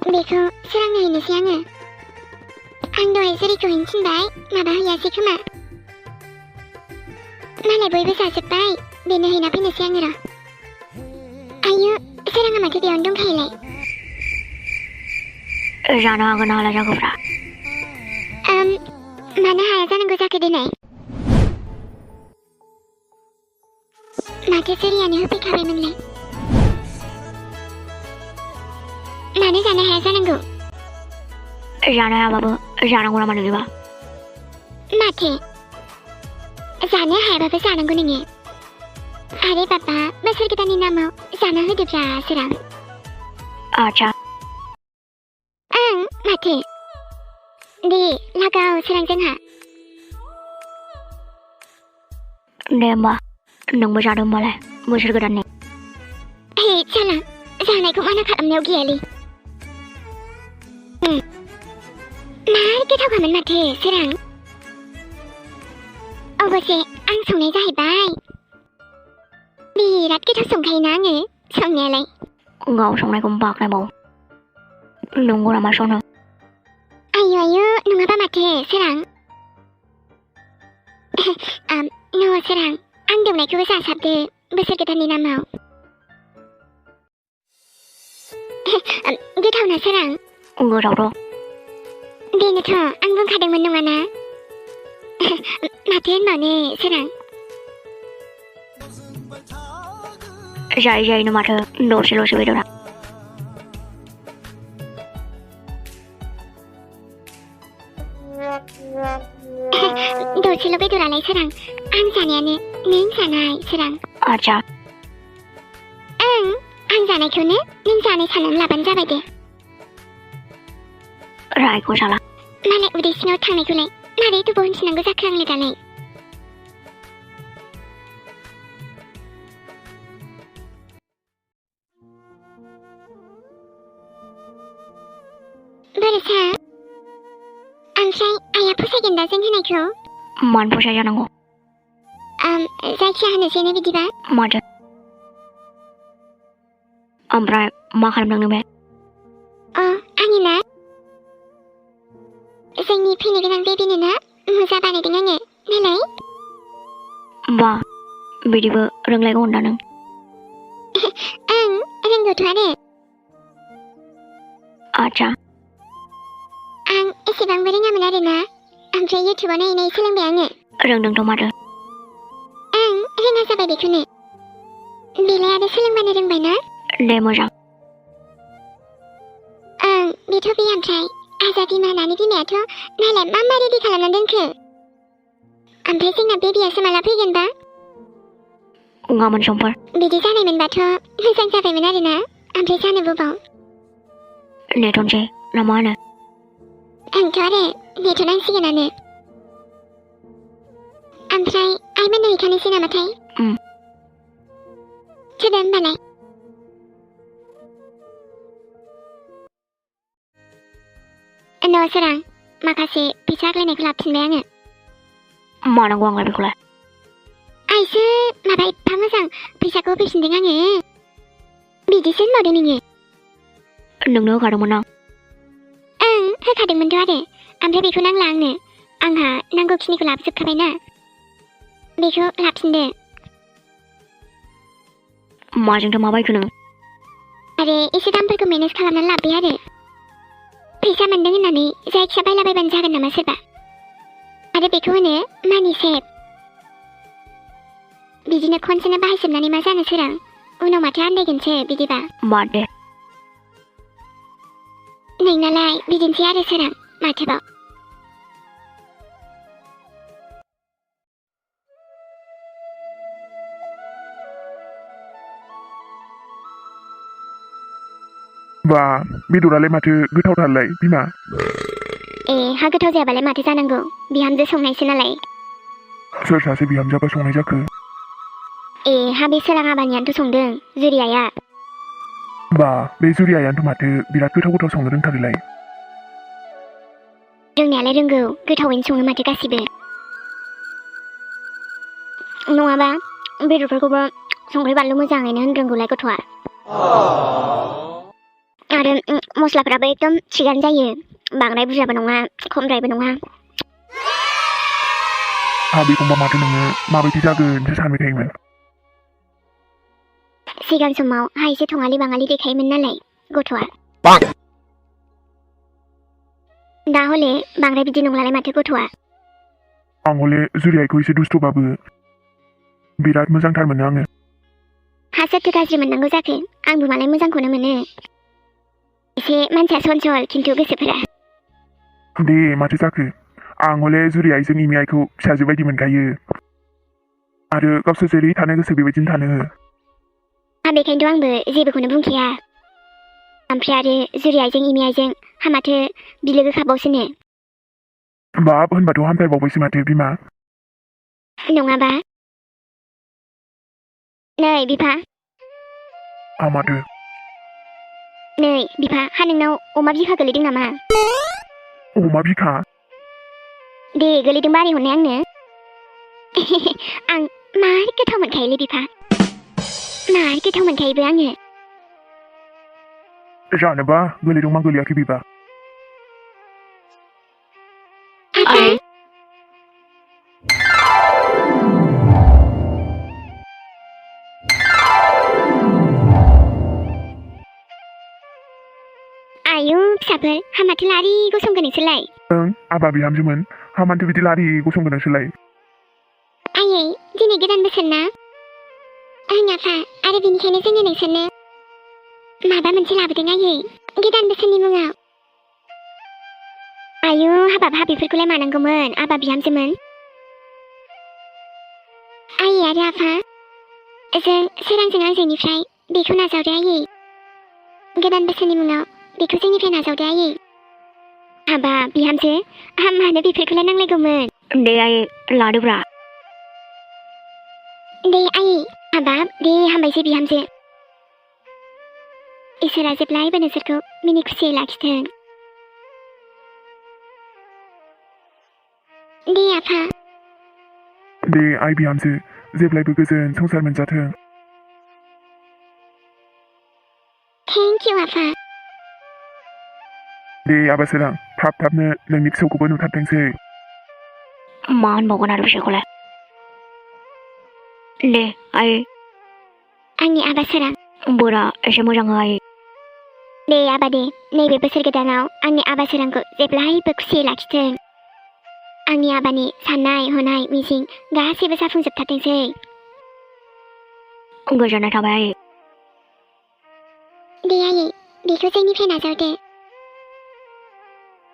बेखौ सोरांनो हैनोसै आङो। आं दहाय जुरिखौ हैनो थिनबाय, माबा हैयासै खोमा। मालाय बयबो जाजोब्बाय, बेनो हैना फैनोसै आङो र'। आयु, सोराङा माथो बेयावनो दंखायोलाय। जानो हागोन हाला जागौफ्रा। मानो हाया जानांगौ जाखो दिनै? माथो जुरियानो होफैखाबायमोनलाय। मानो जानो हाया जानांगौ? जानो हायाबाबो जानांगौ नामा नोंनिबा? माथो जानो हायाबाबो जानांगौ नोङो? आरे बाबा, बोसोर गोदाननि नामाव जाना होदोब्रा सोरां। आच्छा। ओं, माथो दे लागाव सोरां जोंहा। दे होमबा, नोंबो जादो होमबालाय बोसोर गोदाननि। हे साला, जानायखौ माना खालामनायाव गैयालै। मार गोथावखामोन माथो सोरां। अबसे आं संनाय जाहैबाय। बिराद गोथाव संखायोना आङो संनायालाय। गाव संनायखौ बाख्नायबावो। नंगौ नामा सनु? आयु आयु, नङाबा माथो सोरां। न' सोरां, आं दौनायखौबो जासाबदो बोसोर गोदाननि नामाव। गोथावना सोरां? गोथावथ'। बेनोथ' आं बुंखादोंमोन नङाना। माथो होनबावनो सोरां। जायै जायैनो माथो दसेल'सो बेदरा। दसेल' बेदरालाय सोरां, आं जानायानो नों जानाय सोरां। आच्छा। ओं, आं जानायखौनो नों जानाय साननानै लाबानो जाबाय दे। रायखौ साला। मालाय उदै सिङाव थांनायखौलाय मारै दुबो होनफिननांगौ जाखो आंलाय दालाय? बोरैसा? ओमफ्राय आइया फसायगोन दा जों होनायखौ? मानो फसाया जानांगौ? जायखिया होनोसैनो बिदिबा। माथो? ओमफ्राय मा खालामदों नों बे? आङो ना? जोंनि फैनो गोनां बेबिनो ना मुजा बानायदों आङो, नायलाय। बा, बिदिबो रोंलायगौ होनदा नों? ओं, रोंगौथ' आरो। आच्छा। आं एसेबांबो रोङामोन आरोना, ओमफ्राय इउटुबाव नायै नायै सोलोंबाय आङो। रोंदोंथ' माथो। ओं, रोङा जाबाय बेखौनो। बेलाय आरो सोलोंबानो रोंबायना। दे मोजां। ओं, बेथ' बे ओमफ्राय आजा बिमा नानि बिमायाथ' नायलाय मा रेडि खालामना दोनखो। ओमफ्राय जोंना बेबियासो माला फैगोनबा? गाबोन समफोर। बिदि जानायमोनबाथ' मोजां जाबायमोन आरोना, ओमफ्राय जानोबो बाव। नेथ'नोसै ना मा होनो? ओंथ' आरो नेथ'नांसिगोनानो। ओमफ्राय आइमोननो हैखानोसै नामाथाय? थुदो होमबालाय। न' सोरां, माखासे फैसा आग्लायनायखौ लाबोफिनबाय आङो। मा नांगौ आंलाय बेखौलाय? आइसो, माबा एफा मोजां फैसाखौ होफैफिनदों आङो। बिदिसो होनबावदों नोङो? नोंनो होखादोंमोन आं। ओं, होखादोंमोनथ' आरो, ओमफ्राय बेखौ नांला आंनो। आंहा नांगौखिनिखौ लाबोजोबखाबायना। बेखौ लाबोफिनदो। माजोंथो मा बायखो नों? आरे एसे दामफोरखौ मेनेज खालामनानै लाबोबाय आरो। फैसा मोनदों होननानै जायखिया बायलाबायबानो जागोन नामा सोरबा? आरो बेखौ होनो मानि सेभ। बिदिनो खनसेनो बाहायजोबनानै मा जानो सोरां? उनाव माथो आन्दायगोनसो बिदिबा। बाद दे। नोंनालाय बिदिनोसै आरो सोरां, माथोबाव। बा, बेदरालाय माथो गोथावथारलाय बिमा। हा गोथाव जायाबालाय माथो जानांगौ, बिहामजो संनायसो नालाय। सोर सासे बिहामजोआ संनाय जाखो? हा बे सोरां आबानियानोथ' संदों, जुरि आइया। बा, बे जुरि आइयानोथ' माथो बिराद गोथाव गोथाव संनो रोंथारोलाय। रोंनायालाय रोंगौ, गोथावैनो सङो माथो गासिबो। नङाबा बेदरफोरखौबो संख्रि बानलु मोजाङैनो होनो रोंगौलाय गथ'आ। आरो मस्लाफ्राबो एकदम थिगानो जायो बांद्राय बुरजाबो नङा खमद्रायबो नङा आहा बेखौबा माथो नोङो माबायदि जागोनसो सानबाय थायोमोन सिगां समाव हा एसे थङालि बाङालि देखायोमोन नालाय गथ'आ दा हले बांद्राय बिदि नंलालाय माथो गथ'आ आं हले जुरियाखौ एसे दुस्थ'बाबो बिराद मोजांथार मोनो आङो हा सोरथो गाज्रि मोननांगौ जाखो आंबो मालाय मोजांखौनो मोनो एसे मानसिया सनसल खिन्थु गोसोफोरा दे माथो जाखो आं हले जुरियाजों इमि आइखौ फिसाजो बायदि मोनखायो आरो गावसोर जेरै थानो गोसो बेबायदिनो थानो हो बेखायनोथ' आंबो जेबोखौनो बुंखाया ओमफ्राय आरो जुरियाजों इमि आइजों हा माथो बिलोगो खाबावसोनो बाब होनबाथ' हामथारबावबायसो माथो बिमा नङाबा नै बिफा माथो नै बिफा हा नोंनाव अमा बिखा गोलैदों नामा अमा बिखा दे गोलैदोंबा आरि हरनाय आंनो आं मार गोथाव मोनखायोलै बिफा मार गोथाव मोनखायोबो आङो जानोबा गोलैदोंमा गोलैयाखै बिबा आइ आयु फिसाफोर हा माथो लारि गसंगोन नोंसोरलाय ओं आबा बिहामजोमोन हा माथो बिदि लारि गसंगोन नोंसोरलाय आयै दिनै गोदान बोसोर ना ओं आफा आरो बेनिखायनो जोङो नोंसोरनो माबा मोनसे लाबोदों आयै गोदान बोसोरनि मुङाव आयु हाबाब हा बेफोरखौलाय मानांगौमोन आबा बिहामजोमोन आयै आरो आफा जों सोरांजों आंजोंनिफ्राय बेखौ नाजावदो आयै गोदान बोसोरनि मुङाव बेखौ जोंनिफ्राय नाजावदो आयै हाबा बिहामजो आहा मानो बेफोरखौलाय नांलायगौमोन दे आइ लादोब्रा दे आयै हाबाब दे हामबायसै बिहामजो इसोरा जेब्लायबो नोंसोरखौ मिनि खुसियै लाखिथों दे आफा दे आइ बिहामजो जेब्लायबो गोजोन संसार मोनजाथों थेंक इउ आफा दे आबा सोरां थाब थाबनो नोंनि फिसौखौबो नुथारथोंसै मा होनबावगोन आरो बिसोरखौलाय दे आइ आंनि आबा सोरां बोरा एसे मोजां हो आइ दे आबा दे नैबे बोसोर गोदानाव आंनि आबा सोरांखौ जेब्लायबो खुसियै लाखिथों आंनि आबानि साननाय हनाय मिजिं गासैबो जाफुंजोबथारथोंसै गोजोननाय थाबाय आइ दे आयै बेखौ जोंनिफ्राय नाजावदो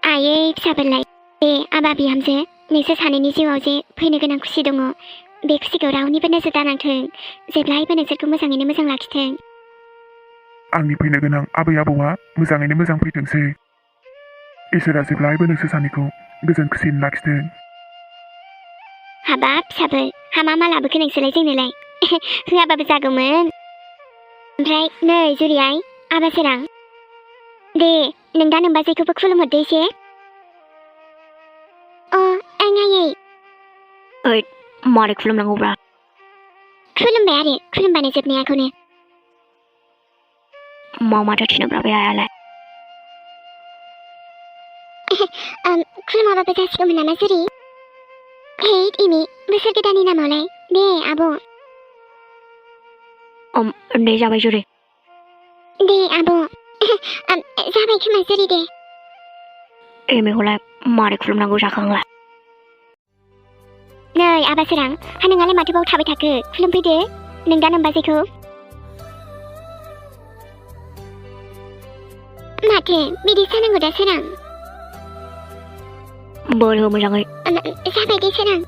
आयै फिसाफोरलाय दे आबा बिहामजो नोंसोर सानैनि जिउआव जे फैनो गोनां खुसि दङ बे खुसिखौ रावनिबो नोजोर दानांथों जेब्लायबो नोंसोरखौ मोजाङैनो मोजां लाखिथों आंनि फैनो गोनां आबै आबौआ मोजाङैनो मोजां फैथोंसै इसोरा जेब्लायबो नोंसोर सानैखौ गोजोन खुसियैनो लाखिथों हाबाब फिसाफोर हा मा लाबोखो नोंसोरलाय जोंनोलाय होआबाबो जागौमोन ओमफ्राय नै जुरियाय आबा सोरां दे नों दा नोमबाजैखौबो खुलुमहरदो एसे ओं आयै ओइ मारै खुलुमनांगौब्रा खुलुमबाय आरो खुलुमबानो जोबनायाखौनो माथो थिनोब्रा बे आयालाय खुलुमाबाबो जासिगौमोन नामा जुरि हेट इमि बोसोर गोदाननि नामावलाय दे आब' दे जाबाय जुरि दे आब' जाबाय खोमा जुरि दे एमिखौलाय मारै खुलुमनांगौ जाखो आंलाय नै आबा सोरां हा नोंहालाय माथो बाव थाबाय थाखो खुलुमफैदो नों दा नोमबाजैखौ माथो बिदि जानांगौ दा सोरां बोर हो मोजाङै जाबाय दे सोरां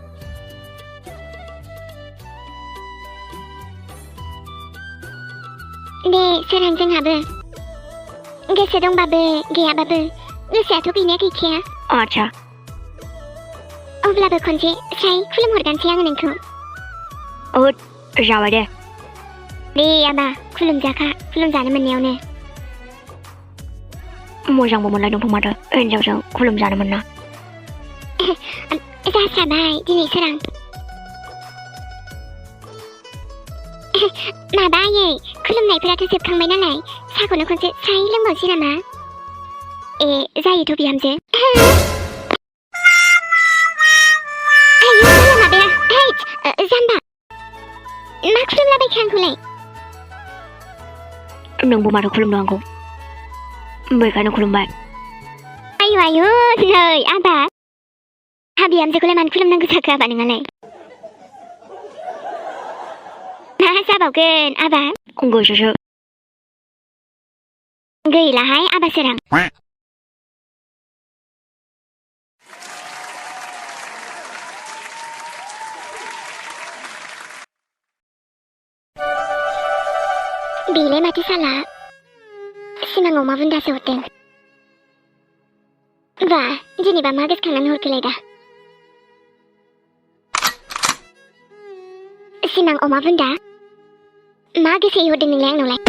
दे सोरां जोंहाबो गोसो दंबाबो गैयाबाबो गोसोआथ' गैनाया गैखाया आच्छा अब्लाबो खनसे स्राय खुलुमहरगानसै आङो नोंखौ जाबाय दे दे आबा खुलुमजाखा खुलुमजानो मोननायावनो मोजांबो मोनलायदोंथ' माथो हिन्जावजों खुलुमजानो मोनना जास्राबाय दिनै सोरां माबा आयै खुलुमनायफोराथ' जोबखांबाय नालाय साखौनो खनसे स्राय लोंबावसै नामा जायोथ' बिहामजो आयौ माला माबाया जाम्बा मा खुलुमलाबायखो आंखौलाय नोंबो माथो खुलुमदों आंखौ बेखायनो खुलुमबाय आयु आयु नै आबा बिहामजोखौलाय मानो खुलुमनांगौ जाखो आबा नोंहालाय मा जाबावगोन आबा गोसोसो गैलाहाय आबा सोरां बेलाय माथो साला सिमाङाव अमा बुन्दासो हरदों बा जेनेबा मा गोसोखांनानै हरखोलाय दा सिमां अमा बुन्दा मा गोसोयै हरदों नोंलाय आंनावलाय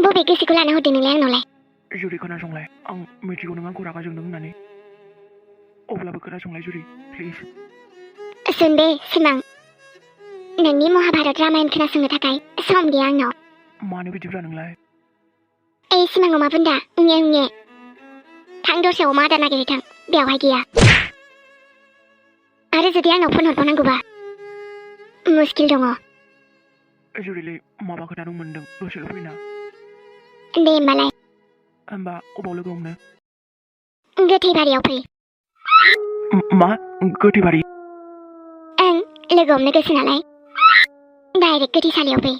बबे गोसोखौ लाना हरदों नोंलाय आंनावलाय जुरि खोनासंलाय आं मिथिगौ नों आंखौ रागा जोंदों होननानै अब्लाबो खोनासंलाय जुरि प्लिज सुन दे सिमां नोंनि महाभारत रामायण खोनासंनो थाखाय सम गैया आंनाव मानो बिदिब्ला नोंलाय सिमां अमा बुन्दा उङे थां दस्रायाव अमा आदार नागिरनो थां बेयावहाय गैया आरो जुदि आंनाव फन हरबावनांगौबा मुस्किल दङ जुरिलै माबा खोथा दंमोन नों दसेल' फैना दे होमबालाय होमबा अबाव लोगो हमनो गोथै बारियाव फै मा गोथै बारि ओं लोगो हमनो गोसो नालाय डाइरेक्ट गोथैसालियाव फै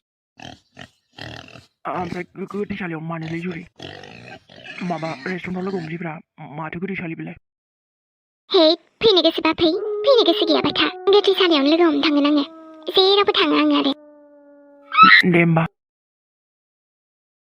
ओमफ्राय गोथैसालियाव मानोलै जुरि माबा रेस्टुरेन्टाव लोगो हमसैब्रा माथो गोथैसालि बेलाय हे फैनो गोसोबा फैनो गोसो गैयाबा था गोथैसालियावनो लोगो हमनो थांगोन आङो जेरावबो थाङा आङो आरो दे होमबा